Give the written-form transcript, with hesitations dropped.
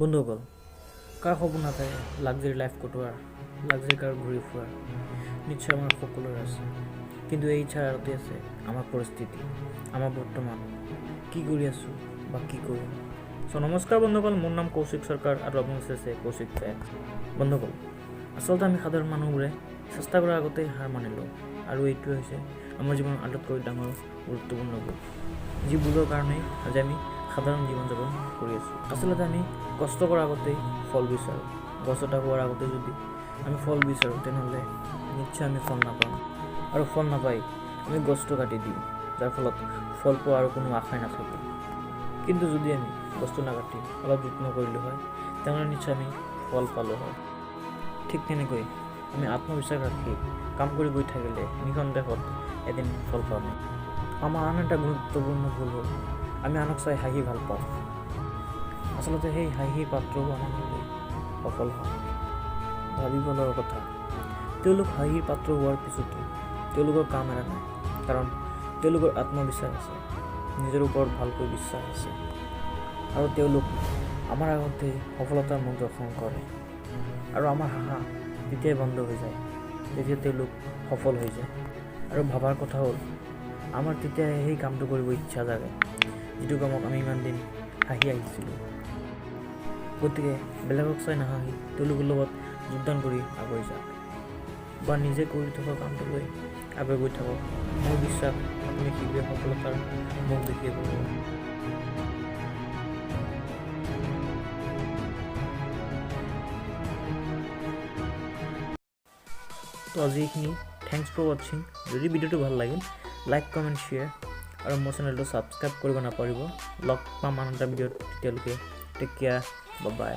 বন্ধুসকল, কাৰ সপোন নাথাকে লাক্সাৰী লাইফ কটোৱাৰ, লাক্সাৰী কাৰ ঘূৰি ফুৰাৰ? নিশ্চয় আমাৰ সকলোৰে আছে। কিন্তু এই ইচ্ছাৰ আঁৰতে আছে আমাৰ পৰিস্থিতি, আমাৰ বৰ্তমান কি কৰি আছোঁ বা কি কৰিম। চ' নমস্কাৰ বন্ধুসকল, মোৰ নাম কৌশিক চৰকাৰ আৰু আপোনালোক চাইছে কৌশিক ফেক্ট। বন্ধুসকল, আচলতে আমি সাধাৰণ মানুহবোৰে চেষ্টা কৰাৰ আগতেই হাৰ মানি লওঁ আৰু এইটোৱে হৈছে আমাৰ জীৱনৰ আটাইতকৈ ডাঙৰ গুৰুত্বপূৰ্ণ ভুল, যি ভুলৰ কাৰণেই আজি আমি সাধাৰণ জীৱন যাপন কৰি আছোঁ। আচলতে আমি কষ্ট কৰাৰ আগতেই ফল বিচাৰোঁ। গছ এটা হোৱাৰ আগতে যদি আমি ফল বিচাৰোঁ, তেনেহ'লে নিশ্চয় আমি ফল নাপাম আৰু ফল নাপাই আমি গছটো কাটি দিওঁ, যাৰ ফলত ফল পোৱাৰ আৰু কোনো আশাই নাথাকে। কিন্তু যদি আমি গছটো নাকাটি অলপ যত্ন কৰিলোঁ হয়, তেনেহ'লে নিশ্চয় আমি ফল পালোঁ হয়। ঠিক তেনেকৈ আমি আত্মবিশ্বাস ৰাখি কাম কৰি গৈ থাকিলে নিঃসন্দেহত এদিন ফল পাম। আমাৰ আন এটা গুৰুত্বপূৰ্ণ ভুল হ'ল আমি আনক চাই হাঁহি ভাল পাওঁ। আচলতে সেই হাঁহিৰ পাত্ৰও আমাৰ হ'লে সফল হয়। ভাবিব লগা কথা, তেওঁলোক হাঁহিৰ পাত্ৰ হোৱাৰ পিছতো তেওঁলোকৰ কাম এৰা নাই, কাৰণ তেওঁলোকৰ আত্মবিশ্বাস আছে, নিজৰ ওপৰত ভালকৈ বিশ্বাস আছে আৰু তেওঁলোক আমাৰ আগতে সফলতাৰ মুখ দৰ্শন কৰে। আৰু আমাৰ হাঁহা তেতিয়াই বন্ধ হৈ যায় যেতিয়া তেওঁলোক সফল হৈ যায়। আৰু ভাবাৰ কথা হ'ল, আমাৰ তেতিয়া সেই কামটো কৰিব ইচ্ছা জাগে যিটো কামক আমি ইমান দিন হাঁহি আহিছিলোঁ। গতিকে বেলেগক চাই নাহাঁহি তেওঁলোকৰ লগত যোগদান কৰি আগুৱাই যাওক বা নিজে কৰি থকা কামটো লৈ আগুৱাই গৈ থাকক। মোৰ বিশ্বাস, আপুনি শীঘ্ৰে সফলতাৰ মুখ দেখিব পাব। তো আজি এইখিনি। Thanks for ৱাচিং। যদি ভিডিঅ'টো ভাল লাগিল, লাইক, কমেণ্ট, শ্বেয়াৰ আৰু মোৰ চেনেলটো ছাবস্ক্ৰাইব কৰিব নাপাহৰিব। লগ পাম আন এটা ভিডিঅ'ত। তেতিয়ালৈকে টেক কেয়াৰ, বাই।